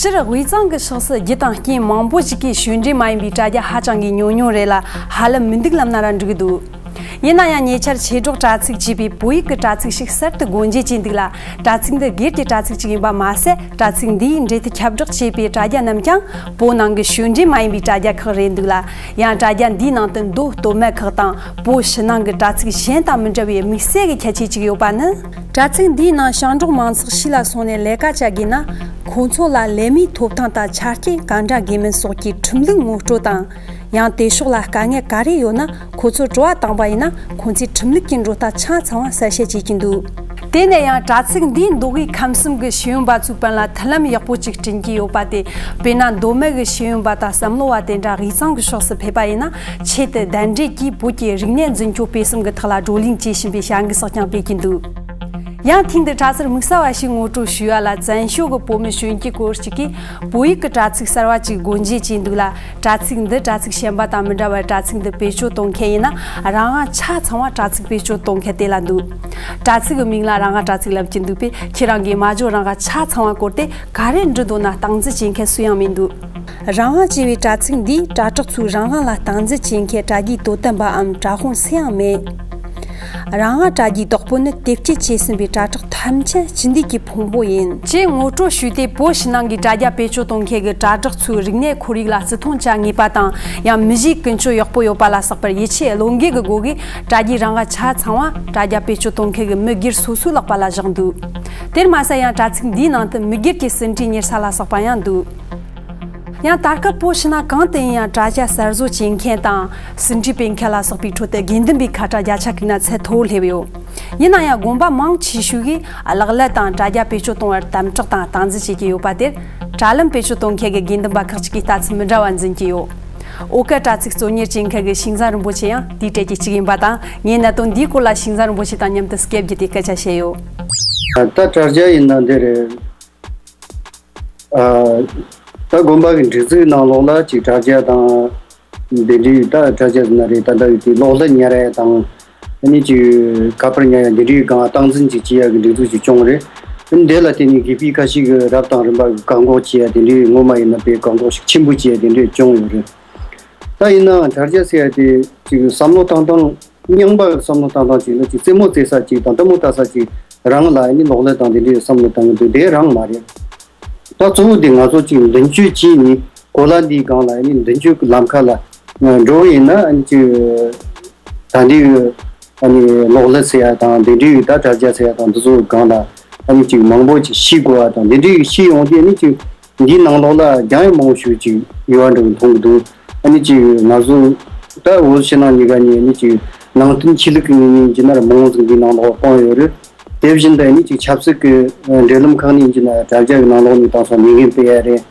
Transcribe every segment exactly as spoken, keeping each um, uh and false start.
སྤྱིར་དབུས་གཙང་གི་ཕྱོགས་སུ་རྒྱུད་དང་རྐྱེན་མང་པོ་ཞིག་གིས་ཞོར་འབྲེལ་མ་ཡིན་པའི་དྲ་རྒྱ་ཧ་ཅང་གི་ཉུང་ཉུང་རེད་ལ། ཧ་ལམ་མི་འདུག་ལབ་ན་ར་འགྲིག་གི་འདུག་ཡིན་ན་ཡང་ཉེ་ཆར་ཆེ་སྒྲོག་དྲ་ཚིགས་ཅེས་པའི་བོད་ཡིག་གི་དྲ་ཚིགས་ཤིག་གསར་དུ་སྒོ་འབྱེད་བྱས་འདུག་ལ། དྲ་ཚིགས་འདི་སྒེར་གྱི་དྲ་ཚིགས་ཅིག་ཡིན་པ་མ་ཟད། དྲ་ཚིགས་འདིའི་འབྲེལ་མཐུད་ཁྱབ་བསྒྲགས་ཅེས་པའི་དྲ་རྒྱ་རྣམས་ཀྱང་བོད་ནང་གི་ཞོར་འབྲེལ་མ་ཡིན་པའི་དྲ་རྒྱ་ཁག་རེད་འདུག་ལ། ཡང་དྲ་རྒྱ་འདིའི་ནང་དུ་མདོ་སྟོད་སྨད་ཁག་དང་བོད་ཕྱི་ནང་གི་དྲ་ཚིགས་གཞན་དང་མི་འདྲ་བའི་དམིགས་བསལ་གྱི་ཁྱད་ཆོས་ཅིག་ཡོད་པ་ནི། དྲ་ཚིགས་འདིའི་ནང་ཞིང་འབྲོག་མང་ཚོགས་ཕྱི་ལ་སོང་ནས་ལས་ཀ་བྱ་དགོས་ན། ཁོང་ཚོ་ལ་ལས་མིའི་ཐོབ་ཐང་དང་ཆ་རྐྱེན་ག་འདྲ་དགོས་མིན་སོགས་ཀྱི་ཁྲིམས་ལུགས་ངོ་སྤྲོད་དང་། ཡང་དེ་ཕྱོགས་ལ་དཀའ་ངལ་ག་རེ་ཡོད་ན། ཁོ་ཚོར་དྲི་བ་བཏང་པ་ཡིན་ན། ཁོང་ཚོས་ཁྲིམས་ལུགས་ཀྱི་འགྲོ་སྟངས་ཆ་ཚང་བ་གསལ་བཤད་བྱེད་ཀྱི་འདུག་དེ་ནས་ཡང་དྲ་ཚིགས་འདིས་མདོ་དབུས་ཁམས་གསུམ་གྱི་ཤེས་ཡོན་པ་ཚོའི་དཔོན་ལ་མཐུན་ལམ་ཡག་པོ་ཅིག་བསྐྲུན་གྱི་ཡོད་པ་སྟེ། དཔེར་ན། མདོ་སྨད་ཀྱི་ཤེས་ཡོན་པ་དང་བསམ་བློ་བ་དེ་འདྲ་དབུས་གཙང་གི་ཕྱོགས་སུ་ཕེབས་པ་ཡིན་ན། ཆེད་དུ་གདན་འདྲེན་གྱིས་བོད་ཀྱི་རིག་གནས་འཛིན་སྐྱོང་སྤེལ་གསུམ་གྱི་ཐོག་ལ་བགྲོ་གླེང་བྱེད་བཞིན་པའི་བྱ་འགུལ་སོགས་ཀྱང་སྤེལ་གྱི་འདུག་ཡང་ཐེངས་འདིར་དྲ་ཚིགས་དམིགས་བསལ་བ་ཞིག་ངོ་སྤྲོད་ཞུས་པ་ལ། བཙན་བྱོལ་གྱི་བོད་མི་གཞོན་སྐྱེས་སྐོར་ཞིག་གིས་བོད་ཡིག་གི་དྲ་ཚིགས་གསར་བ་ཅིག་སྒོ་འབྱེད་བྱས་འདུག་ལ། དྲ་ཚིགས་འདི་དྲ་ཚིགས་གཞན་པ་དང་མི་འདྲ་བར། དྲ་ཚིགས་འདི་བེད་སྤྱོད་གཏོང་མཁན་ཡིན་ན། རང་དབང་ཆ་ཚང་བ་དྲ་ཚིགས་བེད་སྤྱོད་གཏོང་མཁན་དེ་ལ་འདུག་དྲ་ཚིགས་ཀྱི་མིང་ལ་རང་དབང་དྲ་ཚིགས་ལབ་ཀྱི་འདུག་པས། ཁྱེད་རང་གིས་སྨྲ་བརྗོད་རང་དབང་ཆ་ཚང་བ་བཀོལ་ཏེ་ག་རེ་འབྲི་འདོད་ན་སྟངས་འཛིན་བྱེད་མཁན་སུ་ཡང་མི་འདུག་རང་དབང་ཅེས་པའི་དྲ་ཚིགས་འདིས་དྲ་གྲོགས་ཚོས་རང་དབང་ལ་སྟངས་འཛིན་བྱེད་མཁན་དྲ་རྒྱའི་དོ་དམ་པའམ་དྲ་དཔུང་སུ་ཡང་མེད། རང་དབང་དྲ་རྒྱའི་བདག་པོ་ནི་དེབ་སྐྱེལ་བྱས་ཟིན་པའི་དྲ་གྲོགས་ཐམས་ཅད་སྤྱི་འདུས་ཀྱི་ཕུང་པོ་ཡིན། ཅེས་ངོ་སྤྲོད་ཞུས་ཏེ། བོད་ཕྱི་ནང་གི་དྲ་རྒྱ་བེད་སྤྱོད་གཏོང་མཁན་གྱི་དྲ་གྲོགས་ཚོའི་རིག་གནས་ཁོར་ཡུག་ལ་བརྩི་མཐོང་བྱ་ངེས་པ་དང་། ཡང་མི་གཞིའི་ཀུན་སྤྱོད་ཡག་པོ་ཡོད་པ་ལ་སོགས་པར་ཡིད་ཆེས་བློས་འགེལ་གྱི་སྒོ་གིས། དྲ་རྒྱའི་རང་དབང་ཆ་ཚང་བ་དྲ་རྒྱ་བེད་སྤྱོད་གཏོང་མཁན་གྱི་མི་སྒེར་སོ་སོའི་ལག་པ་ལ་བཞག་འདུག་དེར་མ་ཟད། ཡང་དྲ་ཚིགས་འདིའི་ནང་དུ་མི་སྒེར་གྱི་ཟིན་བྲིས་གཉེར་ས་ལ་སོགས་པ་ཡང་འདུག་ཡང་ད་སྐབས་བོད་ཕྱི་ནང་གང་དུ་ཡིན་ཡང་དྲ་རྒྱ་གསར་བཟོ་བྱེད་མཁན་དང་ཟིན་བྲིས་སྤེལ་མཁན་ལ་སོགས་པའི་ཁྲོད་དུ་དགེ་འདུན་པའི་ཁ་གྲངས་བརྒྱ་ཆ་བཀུག་ན་ཚད་མཐོ་བོར་སླེབས་ཡོད། ཡིན་ན་ཡང་དགོན་པ་མང་ཆེ་ཤོས་ཀྱིས་གློག་ཀླད་དང་དྲ་རྒྱ་བེད་སྤྱོད་གཏོང་བར་དམ་དྲག་དང་སྟངས་འཛིན་བྱེད་ཀྱི་ཡོད་པ་དེར། དྲ་ལམ་བེད་སྤྱོད་གཏོང་མཁན་གྱི་དགེ་འདུན་པ་ཁག་ཅིག་གིས་ལྟ་ཚུལ་མི་འདྲ་བ་འཛིན་གྱི་ཡོད། འོ་སྐད་དྲ་ཚིགས་གཙོ་གཉེར་བྱེད་མཁན་གྱི་ཤིང་བཟའ་རིན་པོ་ཆེ་ཡང་དེའི་གྲས་ཀྱི་གཅིག་ཡིན་པ་དང་། ངས་གནད་དོན་འདིའི་སྐོར་ལ་ཤིང་བཟའ་རིན་པོ་ཆེ་དང་མཉམ་དུ་སྐད་བརྒྱུད་དེ་སྐད་ཆ་བཤད་ཡོད། ད་དྲ་རྒྱ་ཡིན་ན་འདི་རེད། ཨ། ད་དགོན་པ་གི་སྒྲིག་འཛུགས་ནང་ལོགས་ལ་ཅིག་དྲ་རྒྱ་དང་། འདི་འདྲའི་ད་དྲ་རྒྱ་ཟེར་ན་རེད། ད་ལྟ་བའི་དེ་གློག་ཀླད་ཉར་ཡ་དང་། ཨ་ནི་ཅིག་ཁ་པར་ཉར་ཡ་འདི་འདྲའི་སྒང་སྟངས་འཛིན་ཅིག་བྱེད་ཡ་གི་སྒྲིག་འཛུགས་ཅིག་བྱུང་རེད། ཨ་ནི་དེ་ལ་བརྟེན་ནས་དགེ་སྤུན་ཁ་ཤས་ཀྱིས་རབ་དང་རིམ་པ་གི་བཀག་འགོག་བྱེད་ཡ་དེ་འདྲའི་ངོ་མ་ཡིན་ན་དཔེ་བཀག་འགོག་ཞིག་ཆེན་པོ་བྱེད་ཡ་དེ་འདྲའི་བྱུང་ཡོད་རེད། ད་ཡིན་ནའང་དྲ་རྒྱ་ཟེར་ཡ་དེ་ཅིག་བསམ་བློ་བཏང་སྟངས། རྙིང་པ་གི་བསམ་བློ་བཏང་སྟངས་ཅིག་ལ་ཅིག་རྩེད་མོ་རྩེ་ས་ཅིག་དང་ལྟད་མོ་ལྟ་ས་ཅིག་རང་ལ་ཨ་ནི་གློག་ཀླད་དང་དེ་འདྲའི་བསམ་བློ་བཏང་གི་འདུག་དེ་རང་མ་རེད། ད་གཙོ་བོ་དེ་ང་ཚོ་ཅིག་མདུན་སྐྱོད་བྱས་ནས་གོ་ལ་འདིའི་སྒང་ལ་ཨ་ནི་མདུན་སྐྱོད་ཀྱི་ལམ་ཁ་ལ་འགྲོ་བ་ཡིན་ན། ཨ་ནི་ཅིག་ད་འདི་ཨ་ནི་གློག་ཀླད་ཟེར་ཡ་དང་དེ་འདྲའི་ད་དྲ་རྒྱ་ཟེར་ཡ་དང་འདི་ཚོའི་སྒང་ལ་ཨ་ནི་ཅིག་མང་པོ་ཅིག་ཤེས་དགོས་པ་དང་། དེ་འདྲའི་ཤེས་ཡོང་དུས་ཨ་ནི་ཅིག་འདིའི་ནང་ལོགས་ལ་རྒྱང་ཡང་མང་པོ་ཞིག་ཅིག་ཡོད་པ་འདྲ་བོ་མཐོང་གི་འདུག་ཨ་ནི་ཅིག་ང་ཚོ་ད་བོད་ཕྱི་ནང་གཉིས་ཀ་ནས་ཨ་ནི་ཅིག་ནང་བསྟན་ཆོས་ལུགས་ཀྱི་ངོས་ནས་ཡིན་ན་ར་མང་པོ་ཟིག་འདིའི་ནང་ལོགས་སྤུངས་ཡོད་རེད། དེ་བཞིན་དུ་ཨ་ནི་ཅིག་ཆབ་སྲིད་ཀྱི་འབྲེལ་ལམ་ཁག་ནས་ཡིན་ན་དྲ་རྒྱ་གི་ནང་ལོགས་ནས་དེང་སང་ལས་འགན་སྤེལ་ཡ་རེད།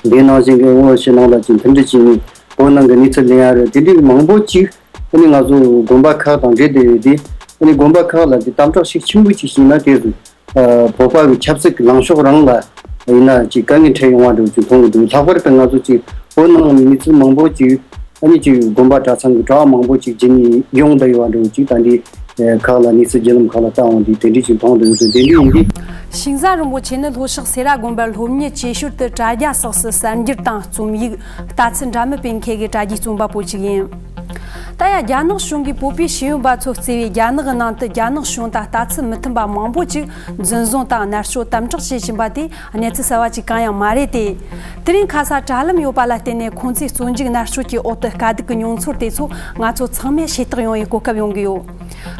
དེ་ནང་བཞིན་གྱི་བོད་ཕྱི་ནང་ལ་ཅིག་མཐུན་སྒྲིལ་བྱས་ནས་བོད་ནང་གི་གནས་ཚུལ་ལེན་ཡ་རེད། དེ་འདྲའི་མང་པོ་ཅིག་ཨ་ནི་ང་ཚོ་དགོན་པ་ཁག་དང་འབྲེལ་བསྡད་ཡོད་དུས། ཨ་ནི་དགོན་པ་ཁག་ལ་དེ་དམ་དྲག་ཤུགས་ཆེན་པོ་ཅིག་བྱས་ན་དེ་ཚོ་ཨ་བོད་པ་གི་ཆབ་སྲིད་ཀྱི་ལངས་ཕྱོགས་རང་ལ་ཡིན་ན་ཅིག་དཀའ་ངལ་འཕྲད་ཡོང་བ་འདྲ་བོ་ཅིག་མཐོང་གི་འདུག་ལྷག་པར་དུ་ང་ཚོ་ཅིག་བོད་ནང་ནས་མི་ཚོ་མང་པོ་ཅིག་ཨ་ནི་ཅིག་དགོན་པ་གྲྭ་ཚང་གི་གྲྭ་བ་མང་པོ་ཅིག་བརྒྱུད་ནས་ཡོང་བསྡད་ཡོད་པ་འདྲ་བོ་ཅིག་ད་འདི་ཁག་ལ་གནས་ཚུལ་བརྒྱུད་ལམ་ཁག་ལ་ལྟ་འོང་དུས་དེ་འདྲའི་ཅིག་མཐོང་འདུག་དེ་འདྲའི་ཡིན་དུས། ཤིང་བཟའ་རིན་པོ་ཆེ་ནི་ལྷོ་ཕྱོགས་སེ་ར་དགོན་པར་སློབ་གཉེར་བྱེད་ཞོར་དུ་དྲ་རྒྱ་སོགས་སུ་གསར་འགྱུར་དང་རྩོམ་ཡིག་ལྟ་ཚུལ་འདྲ་མིན་སྤེལ་མཁན་གྱི་དྲ་རྒྱའི་རྩོམ་པ་པོ་ཅིག་ཡིན། ད་ཡང་རྒྱ་ནག་གཞུང་གིས་བོད་པའི་ཤེས་ཡོན་པ་ཚོ་བརྩི་བའི་རྒྱ་ནག་གི་ནང་དུ་རྒྱ་ནག་གཞུང་དང་ལྟ་ཚུལ་མི་མཐུན་པ་མང་པོ་ཅིག་འཛིན་བཟུང་དང་མནར་གཅོད་དམ་དྲག་བྱེད་བཞིན་པ་དེ་གནས་ཚུལ་གསར་བ་ཅིག་གང་ཡང་མ་རེད་དེ། དེ་རིང་ཁ་སང་དྲ་ལམ་ཡོད་པ་ལ་བརྟེན་ནས་ཁོང་ཚོའི་བཙོན་འཇུག་མནར་གཅོད་ཀྱི་འོག་ཏུ་དཀའ་སྡུག་གི་མྱོང་ཚོར་དེ་ཚོ་ང་ཚོ་ཚང་མས་ཤེས་རྟོགས་ཡོང་བའི་གོ་སྐབས་ཡོང་གི་ཡོད།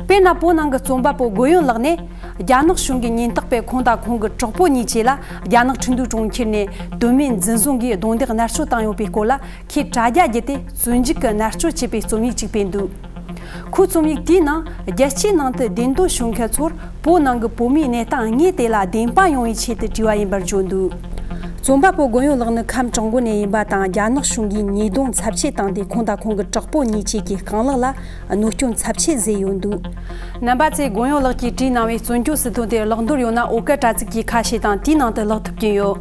དཔེར་ན། བོད་ནང་གི་རྩོམ་པ་པོ་སྒོ་ཡོན་ལགས་ནས། རྒྱ་ནག་གཞུང་གི་ཉེན་རྟོག་པས་ཁོང་དང་ཁོང་གི་གྲོགས་པོ་གཉིས་བཅས་ལ་རྒྱ་ནག་ཁྲིན་ཏུའུ་གྲོང་ཁྱེར་ནས་དོན་མེད་འཛིན་བཟུང་གིས་རྡུང་རྡེག་མནར་གཅོད་བཏང་ཡོད་པའི་སྐོར་ལ། ཁོས་དྲ་རྒྱ་བརྒྱུད་དེ་བཙོན་འཇུག་གི་མནར་གཅོད་ཅེས་པའི་རྩོམ་ཡིག་ཅིག་སྤེལ་འདུག་ཁོའི་རྩོམ་ཡིག་དེའི་ནང་། རྒྱལ་སྤྱིའི་ནང་དུ་བདེན་དོན་ཞུ་མཁན་ཚོར་བོད་ནང་གི་བོད་མིའི་གནས་སྟངས་དངོས་དེ་ལ་བདེན་དཔང་ཡོང་བའི་ཆེད་དུ་བྲིས་པ་ཡིན་པར་བརྗོད་འདུག་རྩོམ་པ་པོ་སྒོ་ཡོན་ལགས་ནི་ཁམས་བྲག་འགོ་ནས་ཡིན་པ་དང་། རྒྱ་ནག་གཞུང་གིས་ཉེས་རྡུང་ཚབས་ཆེ་བཏང་སྟེ། ཁོང་དང་ཁོང་གི་གྲོགས་པོ་གཉིས་བཅས་ཀྱི་རྐང་ལག་ལ་གནོད་སྐྱོན་ཚབས་ཆེ་བཟོས་ཡོད་འདུག་རྣམ་པ་ཚོས་སྒོ་ཡོན་ལགས་ཀྱིས་བྲིས་གནང་བའི་བཙོན་འཇུག་ཟིན་ཐོ་དེར་ཀློག་འདོད་ཡོད་ན། འོ་སྐད་དྲ་ཚིགས་ཀྱི་ཁ་ཕྱེ་དང་། དེའི་ནང་དུ་ཀློག་ཐུབ་ཀྱིན་ཡོད།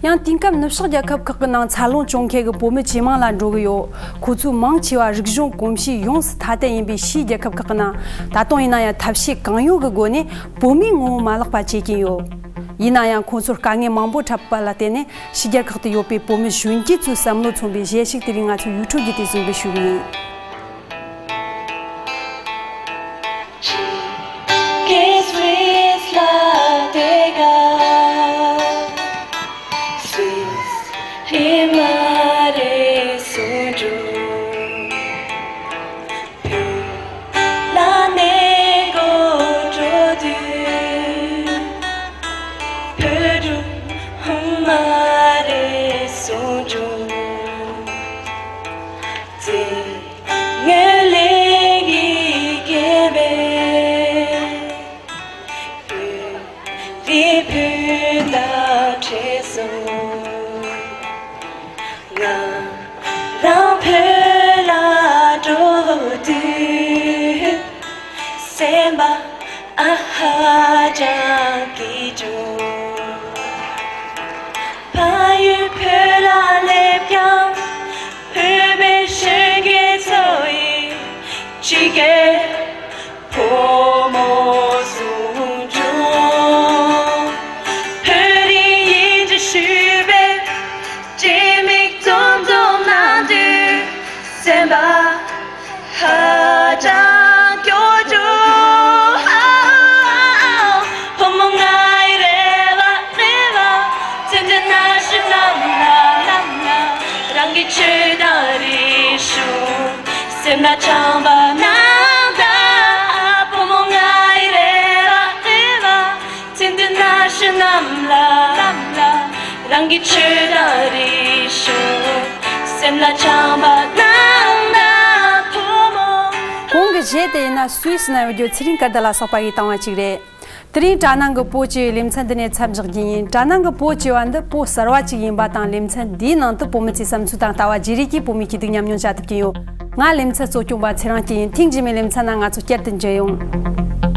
ཡང་དེང་སྐབས་ནུབ་ཕྱོགས་རྒྱལ་ཁབ་ཁག་གི་ནང་འཚར་ལོངས་བྱུང་མཁན་གྱི་བོད་མི་ཇེ་མང་ལ་འགྲོ་གི་ཡོད། ཁོ་ཚོའི་མང་ཆེ་བ་རིག་གཞུང་གོམས་གཤིས་ཡོངས་སུ་ཐ་དད་ཡིན་པའི་ཕྱིའི་རྒྱལ་ཁབ་ཁག་གི་ནང་། ད་དུང་ཡིན་ན་ཡང་ཐབས་ཤེས་གང་ཡོད་ཀྱི་སྒོ་ནས་བོད་མིའི་ངོ་བོ་མ་བརླག་པ་བྱེད་ཀྱིན་ཡོད། ཡིན་ན་ཡང་ཁོང་ཚོར་དཀའ་ངལ་མང་པོ་འཕྲད་པ་ལ་བརྟེན་ནས་ཕྱི་རྒྱལ་ཁག་ཏུ་ཡོད་པའི་བོད་མི་གཞོན་སྐྱེས་ཚོའི་བསམ་བློ་མཚོན་པའི་གཞས་ཤིག་དེ་རིང་ང་ཚོའི་ཡུ་ཊུབ་བརྒྱུད་དེ་གསན་པར་ཞུ་གི་ཡིན། གོང་གི་གཞས་དེ་ཡིན་ན་སུད་སི་ན་ཡོད་རྒྱུ་ཚེ་རིང་སྐལ་ལྡན་ལ་སོགས་པ་ཡིས་བཏང་བ་ཅིག་རེད། དེ་རིང་དྲ་ནང་གི་བོད་ཀྱི་ལེ་ཚན་འདི་ནས་མཚམས་བཞག་རྒྱུ་ཡིན། དྲ་ནང་གི་བོད་ཅེས་པ་འདི་བོད་གསར་བ་ཅིག་ཡིན་པ་དང་ལེ་ཚན་འདིའི་ནང་དུ་བོད་མི་ཚོའི་བསམ་ཚུལ་དང་ལྟ་བ་བརྗེ་རེས་ཀྱིས་བོད་མིའི་སྐྱིད་སྡུག་མཉམ་མྱོང་བྱ་ཐུབ་ཀྱི་ཡོད། ང་ལེ་ཚན་གཙོ་སྐྱོང་པ་ཚེ་རིང་སྐྱིད་ཡིན། ཐེངས་རྗེས་མའི་ལེ་ཚན་ནང་ང་ཚོ་བསྐྱར་དུ་མཇལ་ཡོང་།